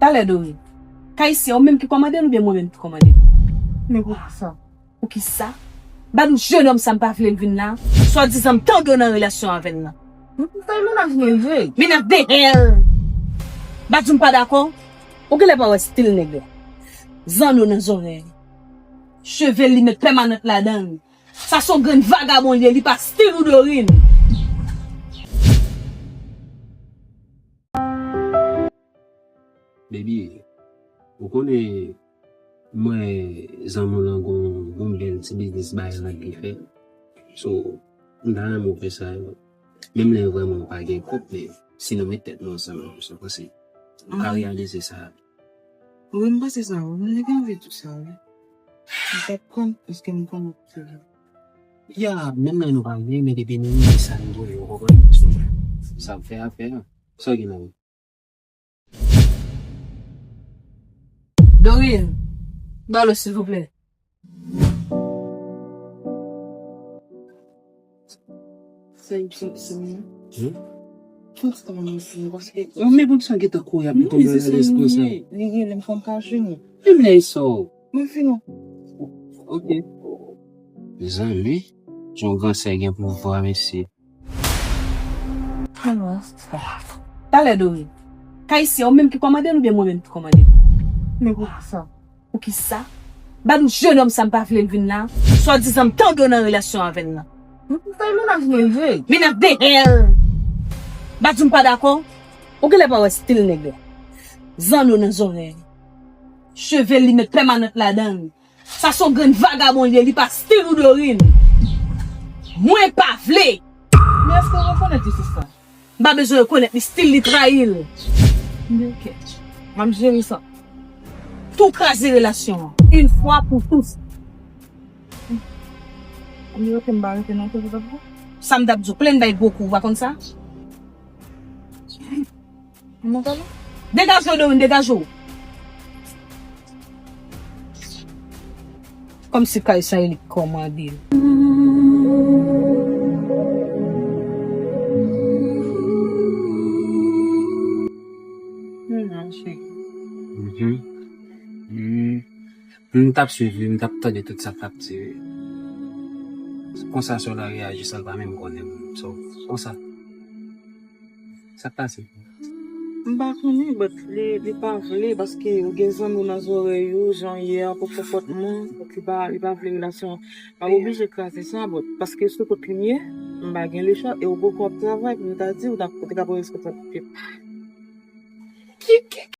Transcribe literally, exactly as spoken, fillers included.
Talè, Dorine. Kayisyen, ou menm ki kòmande l oubyen mwen menm ki kòmande l? Men poukisa? Poukisa? M pa di w jennonm sa m pa vle l vin la? Swadizan m tande w nan relasyon avè l lan. Men poukisa e mennaj mwen l ye? Mennaj dèyè l! M pa di w m pa dakò? Ou genlè pa wè stil nèg la. Zanno nan zòrèy. Cheve l li met pèmanant ladan l. Sa se yon grenn vagabon li ye, li pa stil ou, Dorine. Baby, ou konnen mwen zanmi w lan gon, gon bèl ti biznis bagay lan li fè. So, m ta renmen w fè sa yo. Menm lè vrèman w pa gen kòb, men si nou met tèt nou ansanm, m panse nou ka reyalize sa. Wi, m panse sa, wi. M te gen anvi tou sa, wi. M t ap konn, paske m konnen w te. Ya, menm lè nou pa gen, men depi nou rive sa nou dwe, ou konprann? So, sa ap fè afè a. Sa w gen la? Dorine, ba lo, silvouplè. Sa e soti sou mwen. Hmm? Tout sa mwen sou mwen, paske. Ou men bon sa gentan kouri ap tonbe nan lespri sa. Li rele m fò m ka jwenn li. Menm lè sa. Mwen fini. Ok. Mezanmi, jan yon gran sè gen pouvwa, mesye. Talè, Dorine. Kayisyen, ou menm ki kòmande l oubyen mwen menm ki kòmande l? Men poukisa? Poukisa? M pa di w jennonm sa m pa vle l vin la? Swadizan m tande w nan relasyon avè l lan. Men poukisa e mennaj mwen l ye? Mennaj dèyè l! M pa di w m pa dakò? Ou genlè pa wè stil nèg la. Zanno nan zòrèy. Cheve l li met pèmanant ladan l. Sa se yon grenn vagabon li ye, li pa stil ou, Dorine. Mwen pa vle. Men èske w rekonèt li, sista? M pa bezwen rekonèt li, stil li trayi l. Men ok. M ap jere sa. Tou kraze relasyon an, yon fwa pou tout. Ou rete m pa rete nan tèt ou. Sa m t ap di w, plenn bay gwo kou, ou pa konn sa? Mwen pale? Degaje w, Dorine, degaje w. Kòmsi kay sa e li k kòmande l. Mennaj cheri. Mhm. Mhm. M t ap swiv li, m t ap tande tout sa k t ap di. Konsa sè w la reyaji san l pa menm konnen m. So, konsa. Sa k pase? M pa konnen, but li, li pa vle, paske ou gen zanmi w nan zòrèy ou, jan w ye a, pou fè kòt moun, donk li pa, li pa vle relasyon an. M ap oblije kraze sa, but paske sou kote li m ye, m pa gen lechwa, e ou poko ap travay, pou m ta di, ou ta, ou te ka pran responsabilite. Ki, ki,